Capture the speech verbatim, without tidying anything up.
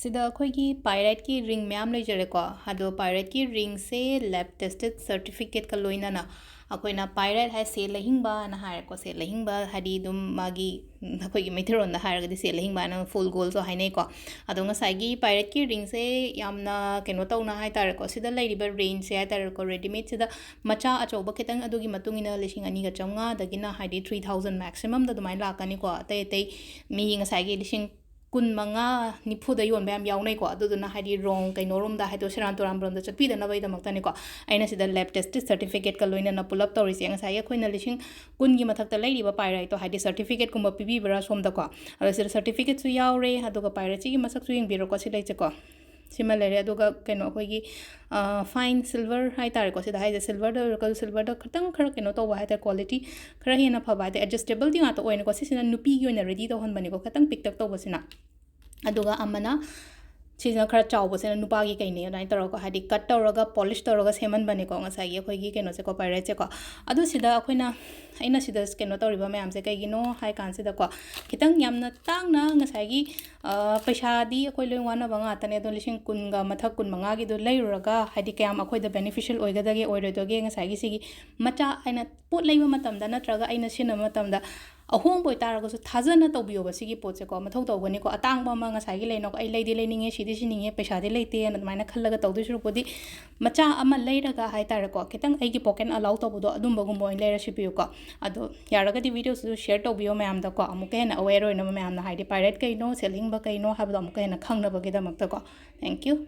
ꯁꯤꯗ ꯑꯩꯈꯣꯏꯒꯤ ꯄꯥꯏꯔꯦꯠꯀꯤ ꯔꯤꯡ ꯃꯌꯥꯝ ꯂꯩꯖꯔꯦꯀꯣ꯫ ꯑꯗꯣ ꯄꯥꯏꯔꯦꯠꯀꯤ ꯔꯤꯡꯁꯦ ꯂꯦꯞ ꯇꯦꯁꯇꯦꯠ ꯁꯔꯇꯤꯐꯤꯀꯦꯠꯀ ꯂꯣꯏꯅꯅ, ꯑꯩꯈꯣꯏꯅ ꯄꯥꯏꯔꯦꯠ ꯍꯥꯏꯁꯦ ꯂꯩꯍꯤꯡꯕꯅ ꯍꯥꯏꯔꯦꯀꯣ꯫ ꯁꯦ ꯂꯩꯍꯤꯡꯕ ꯍꯥꯏꯗꯤ ꯑꯗꯨꯝ ꯃꯥꯒꯤ, ꯎꯝ, ꯑꯩꯈꯣꯏꯒꯤ ꯃꯩꯇꯩꯔꯣꯟꯗ ꯍꯥꯏꯔꯒꯗꯤ ꯁꯦ ꯂꯩꯍꯤꯡꯕ ꯍꯥꯏꯅ ꯐꯨꯜ ꯒꯣꯜꯁꯨ ꯍꯥꯏꯅꯩꯀꯣ꯫ ꯑꯗꯣ ꯉꯁꯥꯏꯒꯤ ꯄꯥꯏꯔꯦꯠꯀꯤ ꯔꯤꯡꯁꯦ ꯌꯥꯝꯅ ꯀꯩꯅꯣ ꯇꯧꯅ ꯍꯥꯏ ꯇꯥꯔꯦꯀꯣ, ꯁꯤꯗ ꯂꯩꯔꯤꯕ ꯔꯦꯟꯖꯁꯦ ꯍꯥꯏ ꯇꯥꯔꯦꯀꯣ, ꯔꯦꯗꯤꯃꯦꯗꯁꯤꯗ ꯃꯆꯥ ꯑꯆꯧꯕ ꯈꯤꯇꯪ ꯑꯗꯨꯒꯤ ꯃꯇꯨꯡ ꯏꯟꯅ ꯂꯤꯁꯤꯡ ꯑꯅꯤꯒ ꯆꯥꯝꯃꯉꯥꯗꯒꯤꯅ ꯍꯥꯏꯗꯤ ꯊ꯭ꯔꯤ ꯊꯥꯎꯖꯟ ꯃꯦꯛꯁꯤꯃꯝꯗ ꯑꯗꯨꯃꯥꯏꯅ ꯂꯥꯛꯀꯅꯤꯀꯣ꯫ ꯑꯇꯩ ꯑꯇꯩ ꯃꯤ ꯉꯁꯥꯏꯒꯤ ꯂꯤꯁꯤꯡ ꯀꯨꯟ ꯃꯉꯥ, ꯅꯤꯐꯨꯗ ꯌꯣꯟꯕ ꯌꯥꯝ ꯌꯥꯎꯅꯩꯀꯣ꯫ ꯑꯗꯨꯗꯨꯅ ꯍꯥꯏꯗꯤ ꯔꯣꯡ ꯀꯩꯅꯣꯔꯣꯝꯗ ꯍꯥꯏꯗꯤ ꯁꯦꯔꯥꯟ ꯇꯨꯔꯥꯟꯔꯣꯝꯗ ꯆꯠꯄꯤꯗꯅꯕꯒꯤꯗꯃꯛꯇꯅꯤꯀꯣ ꯑꯩꯅ ꯁꯤꯗ ꯂꯦꯞ ꯇꯦꯁꯇꯦꯠ ꯁꯔꯇꯤꯐꯤꯀꯦꯠꯀ ꯂꯣꯏꯅꯅ ꯄꯨꯂꯞ ꯇꯧꯔꯤꯁꯦ꯫ ꯉꯁꯥꯏꯒꯤ ꯑꯩꯈꯣꯏꯅ ꯂꯤꯁꯤꯡ ꯀꯨꯟꯒꯤ ꯃꯊꯛꯇ ꯂꯩꯔꯤꯕ ꯄꯥꯏꯔꯦꯠꯇꯣ ꯍꯥꯏꯗꯤ ꯁꯔꯇꯤꯐꯤꯀꯦꯠꯀꯨꯝꯕ ꯄꯤꯕꯤꯕ꯭ꯔꯥ ꯁꯣꯝꯗꯀꯣ꯫ ꯑꯗꯣ ꯁꯤꯗ ꯁꯔꯇꯤꯐꯤꯀꯦꯠꯁꯨ ꯌꯥꯎꯔꯦ, ꯑꯗꯨꯒ ꯄꯥꯏꯔꯦꯠꯁꯤꯒꯤ ꯃꯁꯛꯁꯨ ꯌꯦꯡꯕꯤꯔꯣꯀꯣ꯫ ꯁꯤ ꯂꯩꯁꯦꯀꯣ, ꯁꯤꯃ ꯂꯩꯔꯦ꯫ ꯑꯗꯨꯒ ꯀꯩꯅꯣ ꯑꯩꯈꯣꯏꯒꯤ, ꯑ, ꯐꯥꯏꯟ ꯁꯤꯜꯚꯔ ꯍꯥꯏ ꯇꯥꯔꯦꯀꯣ, ꯁꯤꯗ ꯍꯥꯏꯁꯦ ꯁꯤꯜꯚꯔꯗ ꯑꯣꯏꯔꯒꯁꯨ ꯁꯤꯜꯚꯔꯗ ꯈꯤꯇꯪ ꯈꯔ ꯀꯩꯅꯣ ꯇꯧꯕ ꯍꯥꯏ ꯇꯥꯔꯦ, ꯀ꯭ꯋꯥꯂꯤꯇꯤ ꯈꯔ ꯍꯦꯟꯅ ꯐꯕ ꯍꯥꯏ ꯇꯥꯔꯦ, ꯑꯦꯗꯖꯁꯇꯦꯕꯜꯗꯤ ꯉꯥꯛꯇ ꯑꯣꯏꯅꯀꯣ꯫ ꯁꯤꯁꯤꯅ ꯅꯨꯄꯤꯒꯤ ꯑꯣꯏꯅ ꯔꯦꯗꯤ ꯇꯧꯍꯟꯕꯅꯤꯀꯣ, ꯈꯤꯇꯪ ꯄꯤꯛꯇꯛ ꯇꯧꯕꯁꯤꯅ꯫ ꯑꯗꯨꯒ ꯑꯃꯅ ꯁꯤꯁꯤꯅ ꯈꯔ ꯆꯥꯎꯕꯁꯤꯅ ꯅꯨꯄꯥꯒꯤ ꯀꯩꯅꯦ꯫ ꯑꯗꯨꯃꯥꯏꯅ ꯇꯧꯔꯒ ꯍꯥꯏꯗꯤ ꯀꯠ ꯇꯧꯔꯒ ꯄꯣꯂꯤꯁ ꯇꯧꯔꯒ ꯁꯦꯝꯍꯟꯕꯅꯤꯀꯣ ꯉꯁꯥꯏꯒꯤ ꯑꯩꯈꯣꯏꯒꯤ ꯀꯩꯅꯣꯁꯦꯀꯣ, ꯄꯥꯏꯔꯦꯠꯁꯦꯀꯣ꯫ ꯑꯗꯨ ꯁꯤꯗ ꯑꯩꯈꯣꯏꯅ, ꯑꯩꯅ ꯁꯤꯗ ꯀꯩꯅꯣ ꯇꯧꯔꯤꯕ ꯃꯌꯥꯝꯁꯦ ꯀꯩꯒꯤꯅꯣ ꯍꯥꯏ ꯀꯥꯟꯁꯤꯗꯀꯣ, ꯈꯤꯇꯪ ꯌꯥꯝꯅ ꯇꯥꯡꯅ ꯉꯁꯥꯏꯒꯤ, ꯑ, ꯄꯩꯁꯥꯗꯤ ꯑꯩꯈꯣꯏ ꯂꯣꯏ ꯋꯥꯅꯕ ꯉꯥꯛꯇꯅꯦ꯫ ꯑꯗꯣ ꯂꯤꯁꯤꯡ ꯀꯨꯟꯒ ꯃꯊꯛ ꯀꯨꯟ ꯃꯉꯥꯒꯤꯗꯣ ꯂꯩꯔꯨꯔꯒ ꯍꯥꯏꯗꯤ ꯀꯌꯥꯝ ꯑꯩꯈꯣꯏꯗ ꯕꯦꯅꯤꯐꯤꯁꯤꯌꯦꯜ ꯑꯣꯏꯒꯗꯒꯦ ꯑꯣꯏꯔꯣꯏꯗꯒꯦ, ꯉꯁꯥꯏꯒꯤ ꯁꯤꯒꯤ ꯃꯆꯥ ꯑꯩꯅ ꯄꯣꯠ ꯂꯩꯕ ꯃꯇꯝꯗ ꯅꯠꯇ꯭ꯔꯒ ꯑꯩꯅ ꯁꯤꯖꯤꯟꯅꯕ ꯃꯇꯝꯗ ꯑꯍꯣꯡꯕ ꯑꯣꯏꯇꯥꯔꯒꯁꯨ ꯊꯥꯖꯅ ꯇꯧꯕꯤꯌꯣꯕ꯫ ꯁꯤꯒꯤ ꯄꯣꯠꯁꯦꯀꯣ ꯃꯊꯧ ꯇꯧꯒꯅꯤꯀꯣ꯫ ꯑꯇꯥꯡꯕ ꯑꯃ ꯉꯁꯥꯏꯒꯤ ꯂꯩꯅꯀꯣ, "ꯑꯩ ꯂꯩꯗꯤ ꯂꯩꯅꯤꯡꯉꯦ, ꯁꯤꯗꯤ ꯁꯤꯅꯤꯡꯉꯦ, ꯄꯩꯁꯥꯗꯤ ꯂꯩꯇꯦꯅ" ꯑꯗꯨꯃꯥꯏꯅ ꯈꯜꯂꯒ ꯇꯧꯗꯣꯏ ꯁꯔꯨꯛꯄꯨꯗꯤ ꯃꯆꯥ ꯑꯃ ꯂꯩꯔꯒ ꯍꯥꯏ ꯇꯥꯔꯦꯀꯣ, ꯈꯤꯇꯪ ꯑꯩꯒꯤ ꯄꯣꯀꯦꯠꯅ ꯑꯂꯥꯎ ꯇꯧꯕꯗꯣ ꯑꯗꯨꯝꯕꯒꯨꯝꯕ ꯑꯣꯏꯅ ꯂꯩꯔ ꯁꯤꯕꯤꯌꯨꯀꯣ꯫ ꯑꯗꯣ ꯌꯥꯔꯒꯗꯤ ꯚꯤꯗꯤꯑꯣꯁꯤꯁꯨ ꯁꯤꯌꯔ ꯇꯧꯕꯤꯌꯣ ꯃꯌꯥꯝꯗꯀꯣ, ꯑꯃꯨꯛꯀ ꯍꯦꯟꯅ ꯑꯋꯦꯌꯔ ꯑꯣꯏꯅꯕ ꯃꯌꯥꯝꯅ, ꯍꯥꯏꯗꯤ ꯄꯥꯏꯔꯦꯠ ꯀꯩꯅꯣ, ꯁꯦꯜ ꯂꯤꯡꯕ ꯀꯩꯅꯣ ꯍꯥꯏꯕꯗꯣ ꯑꯃꯨꯛꯀ ꯍꯦꯟꯅ ꯈꯪꯅꯕꯒꯤꯗꯃꯛꯇꯀꯣ꯫ Thank you.